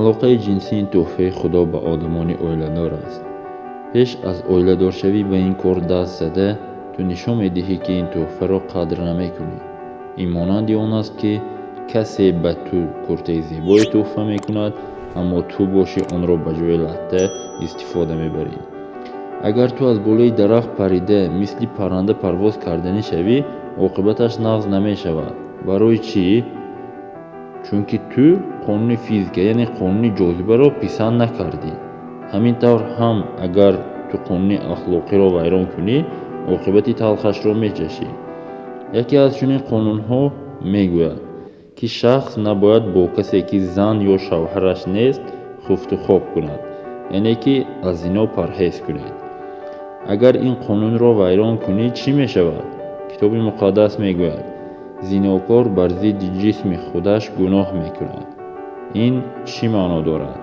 Алоқаи ҷинсӣ ин тӯҳфаи Худо ба одамони оиладор аст. Пеш аз оиладоршавӣ ба ин кор даст зада, ту нишон медиҳӣ, ки ин тӯҳфаро қадр намекунӣ. Ин монанди он аст, ки касе ба ту куртаи зебое тӯҳфа мекунад, аммо ту бошӣ онро ба ҷои латта истифода мебарӣ. Агар ту аз болои дарахт парида, мисли парранда парвоз карданӣ шавӣ, оқибаташ нағз намешавад. Барои чӣ? Чунки ту қонуни физика, яъне қонуни ҷозибаро писанд накардӣ. Ҳамин тавр ҳам агар ту қонуни ахлоқиро вайрон кунӣ, оқибати талхашро мечашӣ. Яке аз чунин қонунҳо мегӯяд, ки шахс набояд бо касе, ки зан ё шавҳараш нест, хуфту хоб кунад, яъне ки аз зино парҳез кунед. Агар ин қонунро вайрон кунӣ, чӣ мешавад? Китоби Муқаддас мегӯяд: зинокор бар зидди ҷисми худаш гуноҳ мекунад. Ин чӣ маъно дорад?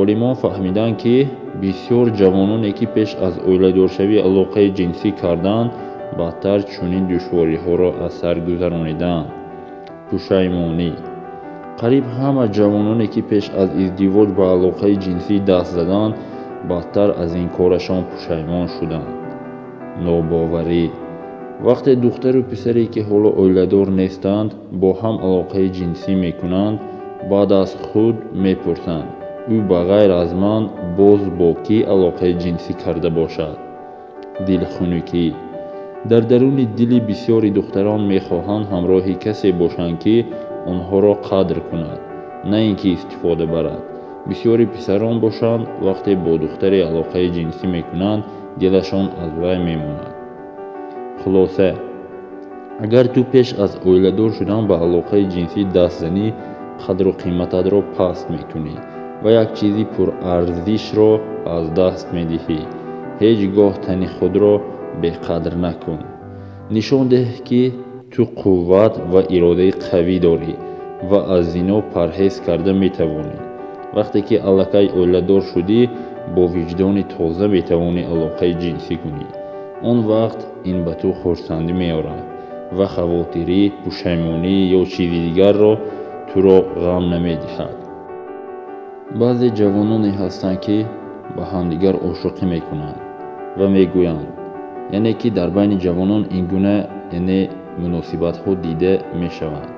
Олимон фаҳмиданд, ки бисёр ҷавононе, ки пеш аз оиладоршавӣ алоқаи ҷинсӣ карданд, баъдтар чунин душвориҳоро аз сар гузаронидаанд. Пушаймонӣ. Қариб ҳама ҷавононе, ки пеш аз издивоҷ ба алоқаи ҷинсӣ даст заданд, баъдтар аз ин корашон пушаймон шуданд. Нобоварӣ. Вақте духтару писаре, ки ҳоло оиладор нестанд, бо ҳам алоқаи ҷинсӣ мекунанд, баъд аз худ мепурсанд: ӯ ба ғайр аз ман боз бо кӣ алоқаи ҷинсӣ карда бошад? Дилхунукӣ. Дар даруни дили бисёри духтарон мехоҳанд ҳамроҳи касе бошанд, ки онҳоро қадр кунад, на ин ки истифода барад. Бисёри писарон бошанд, вақте бо духтаре алоқаи ҷинсӣ мекунанд, дилашон аз вай мемонад. Хулоса, агар ту пеш аз оиладор шудан ба алоқаи ҷинсӣ даст занӣ, қадру қимататро паст мекунӣ ва як чизи пурарзишро аз даст медиҳӣ. Ҳеҷ гоҳ тани худро беқадр накун. Нишон деҳ, ки ту қувват ва иродаи қавӣ дорӣ ва аз зино парҳез карда метавонӣ. Вақте ки аллакай оиладор шудӣ, бо виҷдони тоза метавонӣ алоқаи ҷинсӣ кунӣ. Он вақт ин ба ту хурсандӣ меорад ва хавотирӣ, пушаймонӣ ё чизи дигарро туро ғам намедиҳад. Баъзе ҷавононе ҳастанд, ки ба ҳамдигар ошиқӣ мекунанд ва мегӯянд, яъне ки дар байни ҷавонон ин гуна, яъне муносибатҳо дида мешаванд.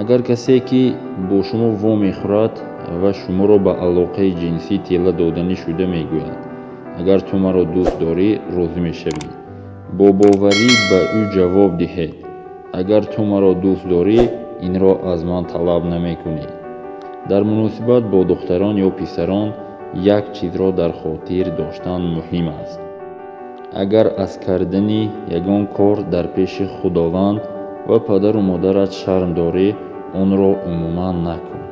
Агар касе, ки бо шумо вомехӯрад ва шуморо ба алоқаи ҷинсӣ тела доданӣ шуда мегӯяд: агар ту маро дӯст дорӣ, розӣ мешавӣ. Бо боварӣ ба ӯ ҷавоб диҳед: агар ту маро дӯст дорӣ, инро аз ман талаб намекунӣ. Дар муносибат бо духтарон ё писарон як чизро дар хотир доштан муҳим аст. Агар аз кардани ягон кор дар пеши Худованд ва падару модарат шарм дорӣ, онро умуман накун.